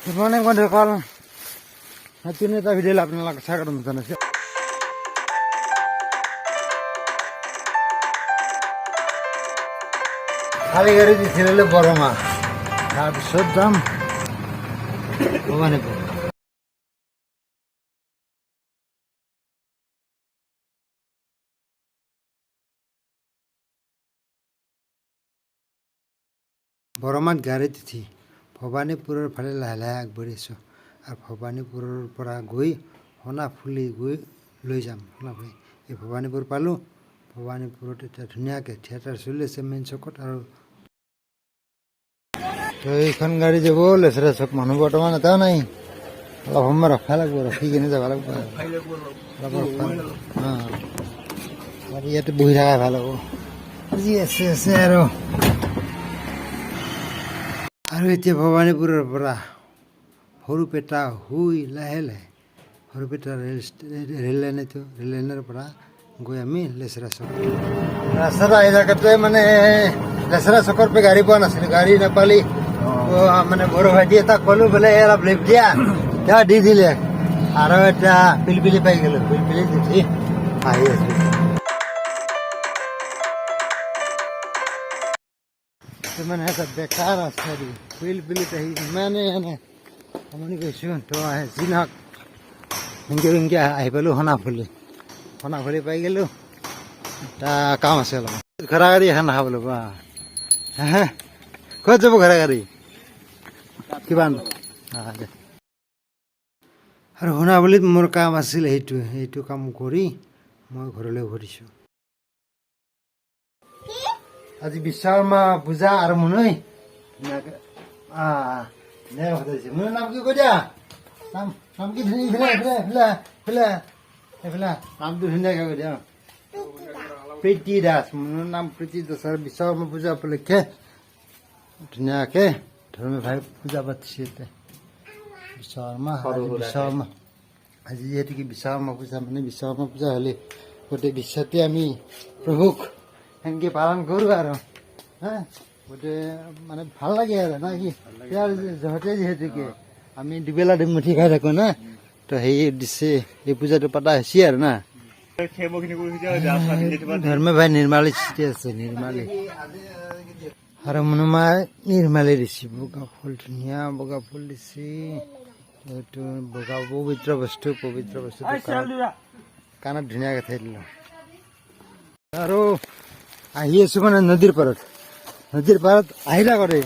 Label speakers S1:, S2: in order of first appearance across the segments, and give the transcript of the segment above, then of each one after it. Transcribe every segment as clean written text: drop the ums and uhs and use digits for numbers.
S1: Good morning বন্ধুসকল, নতুন এটা ভিডিঅ'লৈ আপোনালোকক স্বাগতম জনাইছোঁ। খালী গাড়ী দিছিলে বৰমা, তাৰপিছত যাম ভৱানীপুৰ। বৰমাত গাড়ীত উঠি ভৱানীপুৰৰ ফালে লাহে লাহে আগবাঢ়িছোঁ আৰু ভৱানীপুৰৰ পৰা গৈ সোণাফুলি গৈ লৈ যাম। সোণাফুলি, এই ভৱানীপুৰ পালোঁ। ভৱানীপুৰত এতিয়া ধুনীয়াকৈ থিয়েটাৰ চলি আছে মেইন চকত। আৰু তো এইখন গাড়ী যাব লেচেৰা চক। মানুহ বৰ্তমান এটাও নাই। অলপ সময় ৰখাব লাগিব, ৰখি কিনে যাব লাগিব অলপ। অঁ, আৰু ইয়াতে বহি থকাই ভাল হ'ব। যি আছে আছে। আৰু আৰু এতিয়া ভৱানীপুৰৰ পৰা সৰুপেটা হৈ লাহে লাহে সৰুপেটা ৰেল লাইন, এইটো ৰেল লাইনৰ পৰা গৈ আমি লেচেৰা চক। ৰাস্তাত আহি থাকোঁতে মানে লেচেৰা চকৰ পৰা গাড়ী পোৱা নাছিলোঁ। গাড়ী নাপালি মানে বড়ো ভাইটি এটাক ক'লো বোলে অলপ লিফ্ট দিয়া, তেওঁ দি দিলে। আৰু এতিয়া পিলপিলি পাই গ'লো। পিলপিলিত উঠি আহি আছো। মানে এটা বেকাৰ ৰাস্তা দি পিলপিলিত আহি ইমানেই মানে আমনি কৰিছোঁ। তো যি নহওক, সেনেকৈ সেনেকৈ আহি পালোঁ সোণাফুলি। সোণাফুলি পাই গ'লোঁ। এটা কাম আছে অলপ। ঘোঁৰা গাড়ী এখন দেখাব লাগিব। হা, ক'ত যাব ঘোঁৰা গাড়ী? কিমান দে। আৰু সোণাফুলিত মোৰ কাম আছিল সেইটো, সেইটো কাম কৰি মই ঘৰলৈ উভতিছোঁ। আজি বিশ্বকৰ্মা পূজা আৰু মুনৈ ধুনীয়াকৈ ধুনীয়াকৈ সজাইছে। মোৰ নাম কি কৈ দিয়া। নাম নাম কি? ধুনীয়া। ইফালে ইফালে ইফালে ইফালে এইফালে। নামটো ধুনীয়াকৈ কৈ দিয়া। প্ৰীতি দাস। মোৰ নাম প্ৰীতি দাস। আৰু বিশ্বকৰ্মা পূজা উপলক্ষে ধুনীয়াকৈ ধৰ্মী ভাই পূজা পাতিছে ইয়াতে। বিশ্বকৰ্মা, আজি বিশ্বকৰ্মা, আজি যিহেতুকে বিশ্বকৰ্মা পূজা, মানে বিশ্বকৰ্মা পূজা হ'লে গোটেই বিশ্বতে আমি প্ৰভুক সেনেকৈ পালন কৰোঁ। আৰু হা গোটেই মানে ভাল লাগে আৰু না কি। ইয়াৰ যহতে যিহেতুকে আমি দুবেলা দুমুঠি খাই থাকোঁ না, তো সেই দিছে এই পূজাটো পতা হৈছে আৰু না। ধৰ্ম ভাই নিৰ্মালী চিটি আছে, নিৰ্মালী। আৰু মনোমাই নিৰ্মালী দিছে বগা ফুল, ধুনীয়া বগা ফুল দিছে। এইটো বগা পবিত্ৰ বস্তু, পবিত্ৰ বস্তু কাণত ধুনীয়াকে থৈ দিলোঁ। আৰু আহি আছো মানে নদীৰ পাৰত। নদীৰ পাৰত আহি থাকোঁতে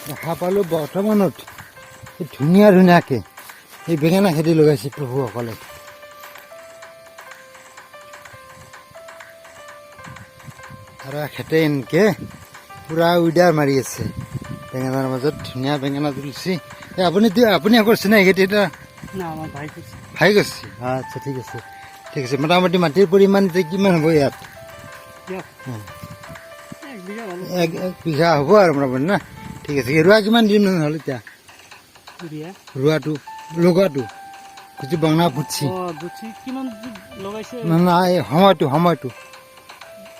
S1: দেখা পালোঁ বৰ্তমানত এই ধুনীয়া ধুনীয়াকে এই বেঙেনা খেতি লগাইছে প্ৰভুসকলে। আৰু এখেতে এনেকে পুৰা উইডাৰ মাৰি আছে বেঙেনাৰ মাজত। ধুনীয়া বেঙেনা তুলিছে। এই আপুনি আপুনি কৰিছে নে এই খেতি এটা?
S2: না, আমাৰ ভাই কৰিছে।
S1: ভাই কৰিছে। আচ্ছা, ঠিক আছে, ঠিক আছে। মোটামুটি মাটিৰ পৰিমাণ এতিয়া কিমান হ'ব ইয়াত?
S2: দিয়ক। 1 বিঘা হ'ল।
S1: 1 বিঘা হ'ব আৰু মোটামুটি না। ঠিক আছে। ৰোৱা কিমান দিন মান হ'ল এতিয়া?
S2: বিঘা।
S1: ৰোৱাটো, লগোৱাটো কিছু বাংলা পুতছি।
S2: অ, বুজিছি। কিমান লগাইছে?
S1: না না, এই সময়টো সময়টো।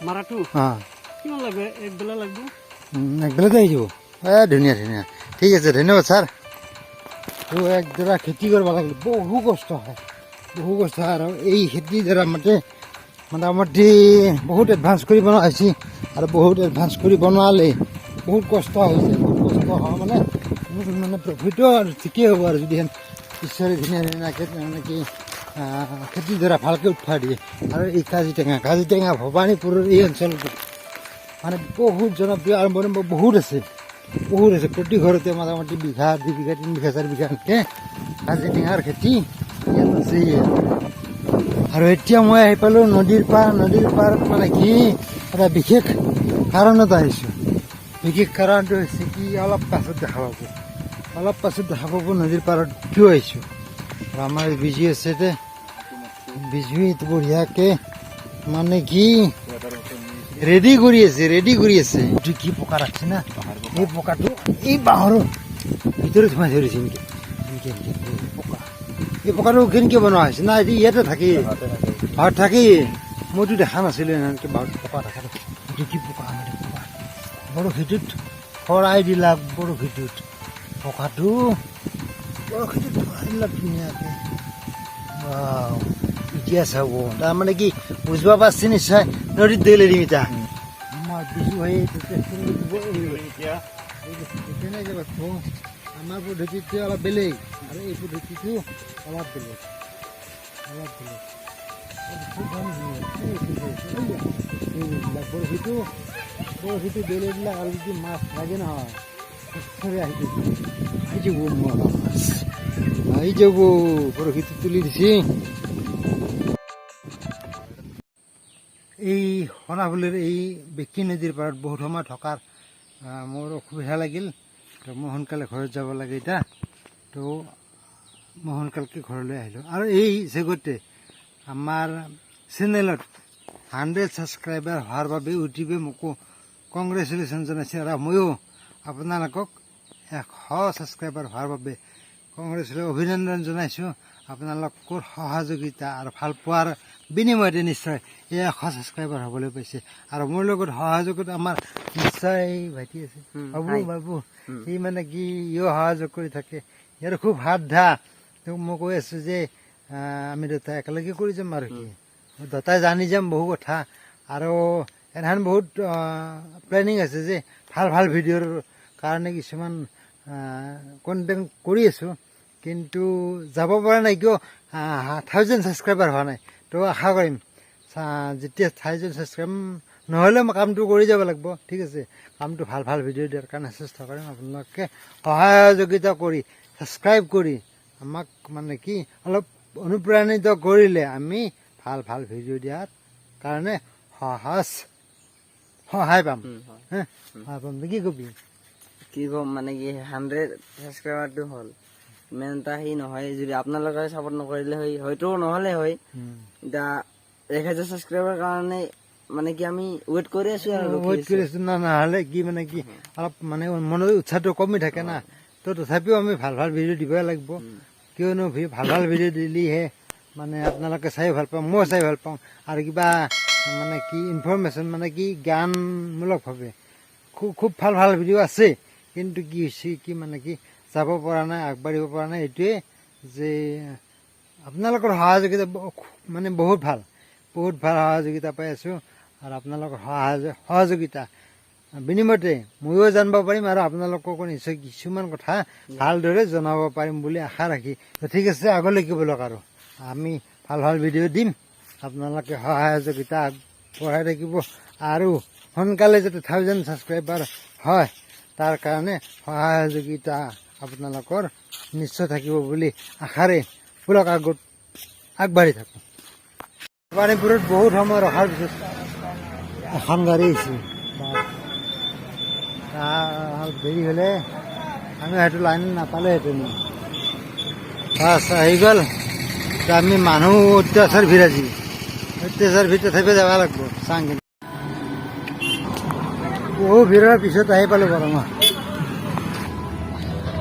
S2: মাৰাটো?
S1: অঁ।
S2: কিমান লাগিব? এক বেলা লাগিব।
S1: একবেলাতে আহি যাব। এ ধুনীয়া ধুনীয়া। ঠিক আছে, ধন্যবাদ ছাৰ। তো একডৰা খেতি কৰিব লাগিলে বহু কষ্ট হয়, বহু কষ্ট হয়। আৰু এই খেতিৰ দ্বাৰা মতে মোটামুটি বহুত এডভান্স কৰি বনোৱা হৈছে। আৰু বহুত এডভান্স কৰি বনোৱালে বহুত কষ্ট হৈছে। বহুত কষ্ট হয় মানে মানে প্ৰফিটো আৰু ঠিকেই হ'ব। আৰু যদি ঈশ্বৰে ধুনীয়া ধুনীয়াকৈ মানে কি খেতিৰ দ্বাৰা ভালকৈ উৎসাহ দিয়ে। আৰু এই কাজিটেঙা, কাজিটেঙা ভৱানীপুৰৰ এই অঞ্চলটোত মানে বহুত জনপ্ৰিয়। আৰম্ভণি বহুত আছে, বহুত আছে। প্ৰতি ঘৰতে মোটামুটি বিঘা, 2 বিঘা, 3 বিঘা, 4 বিঘা এনেকৈ কাজিটেঙাৰ খেতি ইয়াত আছে। আৰু এতিয়া মই আহি পালোঁ নদীৰ পাৰ। নদীৰ পাৰত মানে কি এটা বিশেষ কাৰণত আহিছোঁ। বিশেষ কাৰণটো হৈছে কি, অলপ পাছত দেখা পাব, অলপ পাছত দেখা পাব নদীৰ পাৰত কিয় আহিছোঁ। আৰু আমাৰ বিজু আছে দে। বিজুৱে বঢ়িয়াকে মানে কি ৰেডি কৰি আছে, ৰেডি কৰি আছে। এইটো কি পোকা ৰাখছে না, এই পোকাটো এই বাঁহৰ ভিতৰত সোমাই ধৰিছে। এনেকে এনেকে এনেকে এনেকে পোকা। এই পোকাটো কেনেকে বনোৱা হৈছে না, এইটো ইয়াতে থাকে, বাঁহত থাকে। মইতো দেখা নাছিলো এনেকে বাঁহত পোকা থকাটো। এইটো কি পোকা? আমাৰ পোকা বৰশীটোত শৰাই দিলাক, বৰশীটোত পোকাটো। বৰশীটো ধৰাই দিলাক ধুনীয়াকে। ৱাও, এতিয়া চাব, তাৰমানে কি বুজিব পাৰছি নিশ্চয়। নদীত দৈলে দিম এতিয়া। আমাৰ বিজু ভাই
S2: এতিয়া
S1: কেনেকৈ পাতিব? আমাৰ পদ্ধতিটো অলপ বেলেগ আৰু এই পদ্ধতিটো অলপ বেলেগ, অলপ বেলেগ। খুব ভাল। এইবিলাক বৰশীটো বেলেগ দিলাক আৰু যদি মাছ লাগে নহয়, সৰে আহি যাব, আহি যাব, মাছ আহি যাব। বৰশীটো তুলি দিছি। এই সোণাফুলিৰ এই বেকী নদীৰ পাৰত বহুত সময় থকাৰ মোৰ অসুবিধা লাগিল। তো মই সোনকালে ঘৰত যাব লাগে এতিয়া। তো মই সোনকালকে ঘৰলৈ আহিলোঁ। আৰু এই চেগতে আমাৰ চেনেলত 100 ছাবস্ক্ৰাইবাৰ হোৱাৰ বাবে ইউটিউবে মোকো কংগ্ৰেচুলেশ্যন জনাইছে আৰু ময়ো আপোনালোকক 100 ছাবস্ক্ৰাইবাৰ হোৱাৰ বাবে কংগ্ৰেছলৈ অভিনন্দন জনাইছোঁ। আপোনালোকৰ সহযোগিতা আৰু ভাল পোৱাৰ বিনিময়তে নিশ্চয় এই 100 ছাবস্ক্ৰাইবাৰ হ'বলৈ পাইছে। আৰু মোৰ লগত সহযোগত আমাৰ নিশ্চয় ভাইটি আছে, বাবু।
S3: হাই।
S1: বাবু, সি মানে কি ইও সহযোগ কৰি থাকে, ইয়াৰ খুব হাত ধা। তো মই কৈ আছোঁ যে আমি দুটাই একেলগে কৰি যাম। আৰু কি দুটাই জানি যাম বহু কথা। আৰু এনেহেন বহুত প্লেনিং আছে যে ভাল ভাল ভিডিঅ'ৰ কাৰণে কিছুমান কণ্টেণ্ট কৰি আছোঁ, কিন্তু যাব পৰা নাই। কিয়? 1000 ছাবস্ক্ৰাইবাৰ হোৱা নাই। তো আশা কৰিম যেতিয়া 1000 ছাবস্ক্ৰাইব নহ'লেও মই কামটো কৰি যাব লাগিব। ঠিক আছে, কামটো ভাল ভাল ভিডিঅ' দিয়াৰ কাৰণে চেষ্টা কৰিম। আপোনালোকে সহায় সহযোগিতা কৰি ছাবস্ক্ৰাইব কৰি আমাক মানে কি অলপ অনুপ্ৰাণিত কৰিলে আমি ভাল ভাল ভিডিঅ' দিয়াৰ কাৰণে সহায় পাম।
S3: হয়।
S1: হে, সহায় পাম। কি কবি?
S3: কি ক'ম, মানে কি 100 ছাবস্ক্ৰাইবাৰটো হ'ল, ইমান এটা সেই নহয়। যদি আপোনালোকে ছাপোৰ্ট নকৰিলে হয়, হয়তো নহ'লে হয়। এতিয়া 1000 ছাবস্ক্ৰাইবাৰ কাৰণে মানে কি আমি ৱেইট কৰি আছো আৰু ৰখি
S1: ৱেইট
S3: আছো।
S1: কৰি আছো। না নহ'লে কি মানে কি অলপ মানে মনৰ উৎসাহটো কমি থাকে না। তো তথাপিও আমি ভাল ভাল ভিডিঅ' দিবই লাগিব। কিয়নো ভাল ভাল ভিডিঅ' দিলেহে মানে আপোনালোকে চাই ভাল পাওঁ, ময়ো চাই ভাল পাওঁ। আৰু কিবা মানে কি ইনফৰমেশ্যন, মানে কি জ্ঞানমূলকভাৱে খুব খুব ভাল ভাল ভিডিঅ' আছে। কিন্তু কি হৈছে কি মানে কি যাব পৰা নাই, আগবাঢ়িব পৰা নাই। এইটোৱে যে আপোনালোকৰ সহযোগিতা মানে বহুত ভাল, বহুত ভাল সহযোগিতা পাই আছোঁ। আৰু আপোনালোকৰ সহযোগিতা বিনিময়তে ময়ো জানিব পাৰিম আৰু আপোনালোককো নিশ্চয় কিছুমান কথা ভালদৰে জনাব পাৰিম বুলি আশা ৰাখি, তো ঠিক আছে, আগলৈকে বলক আৰু আমি ভাল ভাল ভিডিঅ' দিম। আপোনালোকে সহায় সহযোগিতা আগবঢ়াই থাকিব আৰু সোনকালে যাতে 1000 ছাবস্ক্ৰাইবাৰ হয়, তাৰ কাৰণে সহায় সহযোগিতা আপোনালোকৰ নিশ্চয় থাকিব বুলি আশাৰে বলক আগত আগবাঢ়ি থাকোঁ। ভবানীপুৰত বহুত সময় ৰখাৰ পিছত এখন গাড়ী আহিছে। তাৰ দেৰি হ'লে আমি হয়তো লাইন নাপালেহেঁতেন। বাছ আহি গ'ল। এতিয়া আমি মানুহ অত্যাচাৰ ভিৰ, আজি অত্যাচাৰ ভিৰ, তথাপিও যাব লাগিব। চাং কিন্তু বহু ভিৰৰ পিছত আহি পালোঁ বাৰু। মই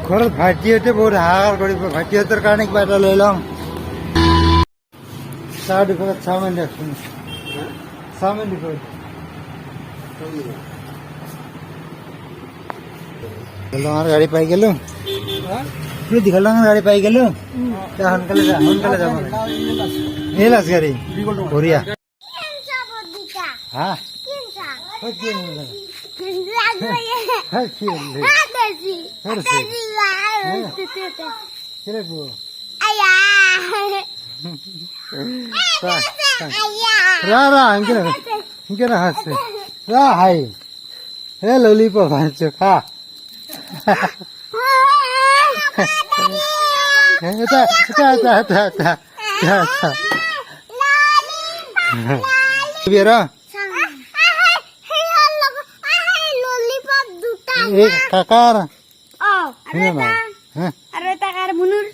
S1: ঘৰত ভাইটিহঁতে বহুত হাহাকাৰ কৰিব, ভাইটিহঁতৰ কাৰণে কিবা এটা লৈ ল'ম। চাহ দোকানত চাওমিন দিয়কচোন, চাওমিন দিব। দীঘল গাড়ী পাই গেলো, দীঘল ডাঙৰ গাড়ী পাই গেলো। যা, সোনকালে যা, সোনকালে যাব লাগে। এই লাষ্ট গাড়ী, বঢ়িয়া। হা, কি আনিলে? হা, কি আনিলে? ধৰছে। কি লাগব? চা, চা। ৰা ৰা, সেনকে সেনকে নাখাচ্ছে। ৰা হাই হে ললিপপ আনছো, খা। এটা এটা এটা এটা এটা এটা এটা এই কাকাৰ
S4: আৰু
S1: হা।
S4: এটা কাৰ মুনুৰ।